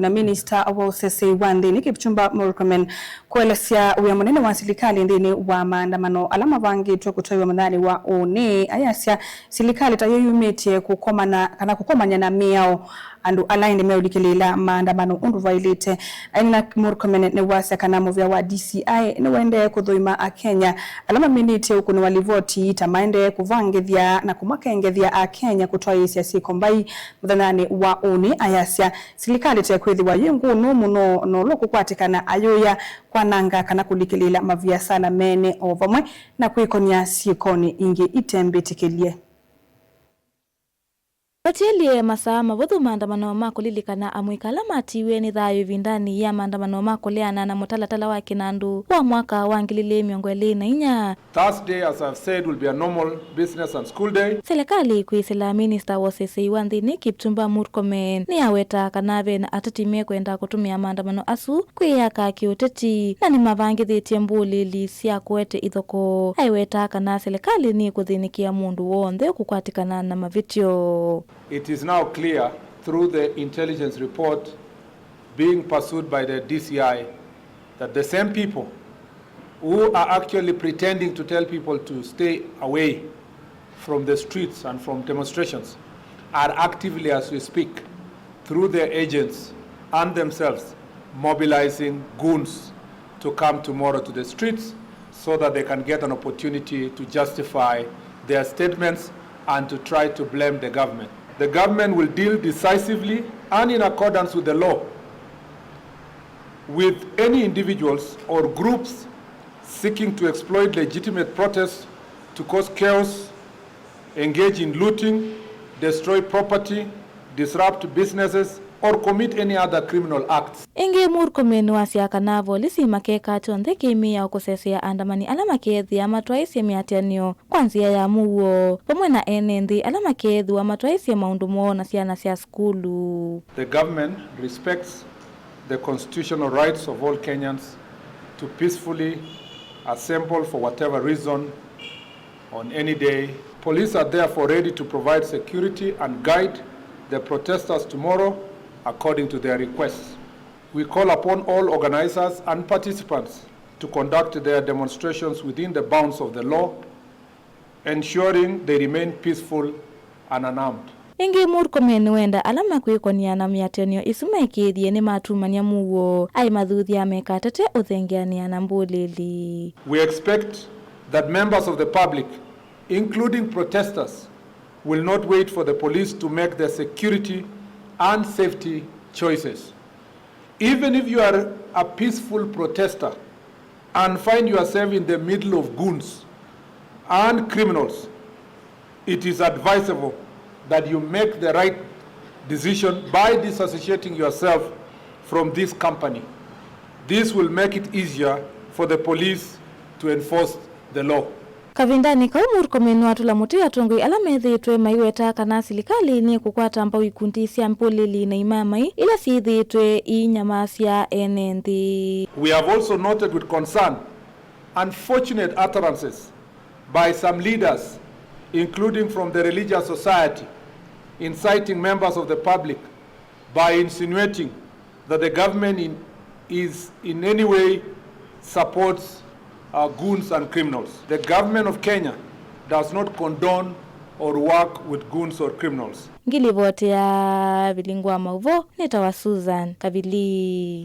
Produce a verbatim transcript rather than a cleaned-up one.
Na minista wa ũsesei wa nthĩnĩ Kipchumba Murkomen kũelesya wĩa mũnene wa silikalĩ nthĩnĩ wa maandamano ala mavangĩtwe kũtwaiwa mũthenyanĩ wa ũnĩ, ayasya silikalĩ ta yĩyumĩtye kũkomana kana kũkomany'a na mĩao andũ ala ĩndĩ meũlikĩlĩĩla maandamano ũndũ vaĩlĩte. Aina Murkomen nĩwasya kana mũvĩa wa D C I nĩwaendee kũthũima Akenya ala maminĩtye ũkũnĩ wa livoti ta maendee kũvangĩthya na kũmakengethya Akenya kũtwaĩĩsya syĩko mbai mũthenyanĩ wa ũnĩ, ayasya silikalĩ tekwĩthĩwa yĩ ngũnũ mũno na ũla ũkũkwatĩkana ayũya kwananga kana kũlikĩlĩĩla maviasala mene o vamwe na kwĩkonya syĩkonĩ ingĩ itembĩtĩkĩlye. Vatielye masaa mavũthũ maandamano ma kũlilikana amũika ala matiiwe nĩ thayũ ĩvindanĩ ya maandamano ma kũleana na mũtalatala wa kĩnandũ wa mwaka wa ngili ilĩ mĩongo ĩlĩ na inya. Thursday, as I've said, will be a normal business and school day. Selekalĩ kwĩsĩla minista wa ũsesei wa nthĩnĩ Kipchumba Murkomen nĩyawetaa kana ve na ateti mekwenda kũtũmĩa maandamano asu kwĩyaka kĩũteti na nĩmavangĩthĩtye mbũlĩli sya kũete ithokoo. Aiwetaa kana selekalĩ nĩkũthĩnĩkĩa mũndũ w'onthe ũkũkwatĩkana na mavĩtyo. It is now clear through the intelligence report being pursued by the D C I that the same people who are actually pretending to tell people to stay away from the streets and from demonstrations are actively, as we speak, through their agents and themselves, mobilizing goons to come tomorrow to the streets so that they can get an opportunity to justify their statements and to try to blame the government. The government will deal decisively and in accordance with the law with any individuals or groups seeking to exploit legitimate protests to cause chaos, engage in looting, destroy property, disrupt businesses, or commit any other criminal acts. Ĩngĩ, Murkomen nĩwasya kana volisi makeka kyonthe kĩmĩao kũsesea andamani ala makeethĩa matwaĩsye mĩatĩanĩo kwa nzĩa ya mũuo, vamwe na ene nthĩ ala makeethĩwa matwaĩsye maũndũ moo na syana sya sukulu. The government respects the constitutional rights of all Kenyans to peacefully assemble for whatever reason on any day. Police are therefore ready to provide security and guide the protesters tomorrow according to their requests. We call upon all organizers and participants to conduct their demonstrations within the bounds of the law, ensuring they remain peaceful and unarmed. Ĩngĩ, Murkomen nĩwenda ala makwĩkonĩa na mĩatĩanĩo ĩsu maĩkĩĩthye nĩmatumany'a mũuo, aimathuthya mekatate ũthengeanĩa na mbũlĩli. We expect that members of the public, including protesters, will not wait for the police to make their security and safety choices. Even if you are a peaceful protester and find yourself in the middle of goons and criminals, it is advisable that you make the right decision by disassociating yourself from this company. This will make it easier for the police to enforce the law. Kavindanĩ kau, Murkomen nĩwatũla mũtĩ atongoi ala methĩĩtwe maiweta kana silikalĩ nĩkũkwata mbau ikundi sya mbũlĩli na imamai ila syĩthĩĩtwe iinyamasya ene nthĩ. We have also noted with concern unfortunate utterances by some leaders, including from the religious society, inciting members of the public by insinuating that the government in, is in any way supports, uh, goons and criminals. The government of Kenya does not condone or work with goons or criminals. Ngilivoti ya Vilingi wa Mauvoo nĩtawa Susan Kavili.